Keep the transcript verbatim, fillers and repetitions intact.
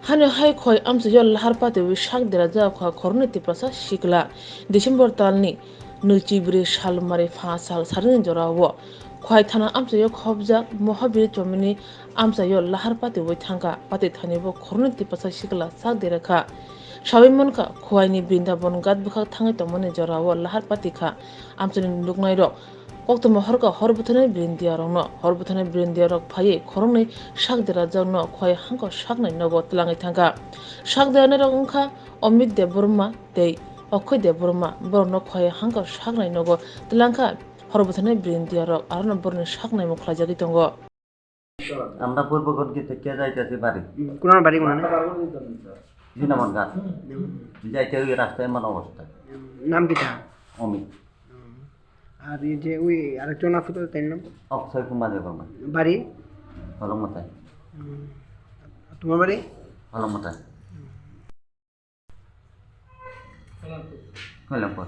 Hano hai khwai amchaio lahar patiwi sak derajak kha khoroknwi Tiprasa sikla. December talni nwichi bwrwi sal mari pha sal sarini jorao khwai thana amchaio khopjak Mohabir chomini amchaio lahar patiwi thangkha. Pati thanibo khoroknwi Tiprasa sikla sak derakha. Sawi mankha khwaini Brindabon gat bwkhak thangwi tongmani jorao lahar patikha. Amchaini nuknairok koktwma horkha hor bwtharnai Brindiarokno. Hor bwtharnai Brindiarok phaiwi khoroknwi sak derajakno khwai hangkha saknai nogo twlangwi thangkha. Sak deranairok wngkha Omit Debbarma tei Okhoy Debbarma. Borokno khwai hangkha saknai nogo twlangkha hor bwtharnai Brindiarok, arono borokni saknai mung khlaijagwi tongo. আমরা পূর্বগণকে থেকে যাইতেছি বাড়ি। কোন বাড়ি কোন? জিনামন গাছ। যাইতে ওই রাস্তায় এমন অবস্থা। নাম কিতা? অমিত। আর এই যে ওই আরেকজন আছে তো, তার নাম? অক্ষয় কুমার দেববর্মা। বাড়ি? হলংমাথায়। তোমার বাড়ি? হলংমাথায়। কল্যাণপুর।